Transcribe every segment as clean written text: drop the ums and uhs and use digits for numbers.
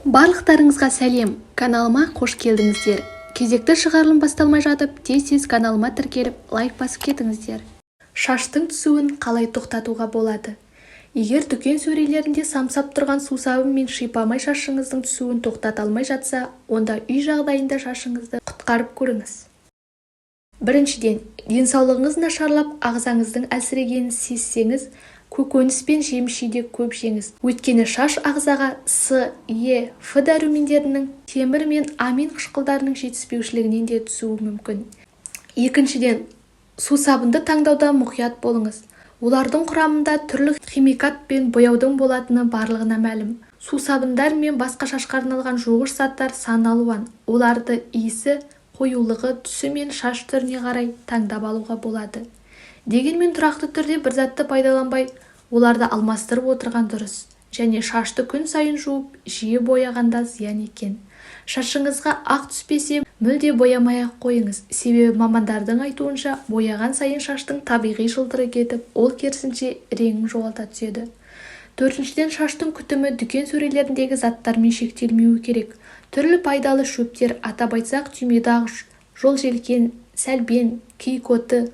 Барлықтарыңызға сәлем! Каналыма қош келдіңіздер! Кезекті шығарылым басталмай жатып, тез-тез каналыма тіркеліп, лайк басып кетіңіздер. Шаштың түсуін қалай тоқтатуға болады? Егер дүкен сөрелерінде самсап тұрған сусабын мен шипамай шашыңыздың түсуін тоқтата алмай жатса, онда үй жағдайында шашыңызды құтқарып көріңіз. Біріншіден, денсаулығыңыз нашарлап, ағзаңыздың әлсірегенін сезсеңіз, көкөніс пен жеміс-жидек көп жеңіз. Өйткені шаш ағзаға С, Е, Ф дәрумендерінің, темір мен амин қышқылдарының жетіспеушілігінен де түсуі мүмкін. Екіншіден, сусабынды таңдауда мұқият болыңыз. Олардың құрамында түрлі химикат пен бояудың болатыны барлығына мәлім. Сусабындар мен басқа шашқа арналған жуғыш заттар сан алуан. Оларды иісі, қоюлығы, түсі мен шаш түріне қарай таңдап алуға болады. Дегенмен тұрақты түрде бір затты пайдаланбай, оларды алмастырып отырған дұрыс. Және шашты күн сайын жуып, жиі бояғанда зиян екен. Шашыңызға ақ түспесе, мүлде боямай-ақ қойыңыз. Себебі мамандардың айтуынша, бояған сайын шаштың табиғи жылтыры кетіп, ол керісінше реңін жоғалта түседі. Төртіншіден, шаштың күтімі дүкен сөрелеріндегі заттармен шектелмеуі керек. Түрлі пайдалы шөптер, атап айтсақ, түймедақ, жолжелкен, сәлбен, киікоты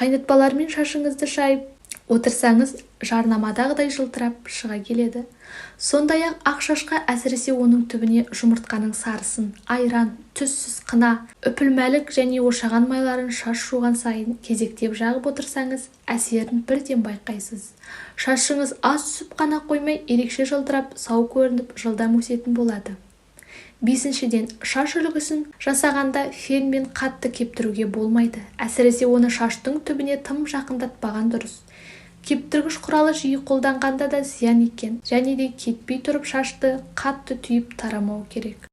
қайнатпаларымен шашыңызды шайып отырсаңыз, жарнамадағыдай жылтырап шыға келеді. Сондай-ақ ақ шашқа, әсіресе оның түбіне жұмыртқаның сарысын, айран, түссіз қына, үпілмәлік және ошаған майларын шаш жуған сайын кезектеп жағып отырсаңыз, әсерін бірден байқайсыз. Шашыңыз аз түсіп қана қоймай, ерекше жылтырап, сау көрініп, жылдам өсетін болады. Бесіншіден, шаш үлгісін жасағанда фенмен қатты кептіруге болмайды. Әсіресе оны шаштың түбіне тым жақындатпаған дұрыс. Кептіргіш құралы жиі қолданғанда да зиян екен. Және де кетпей тұрып шашты қатты түйіп тарамау керек.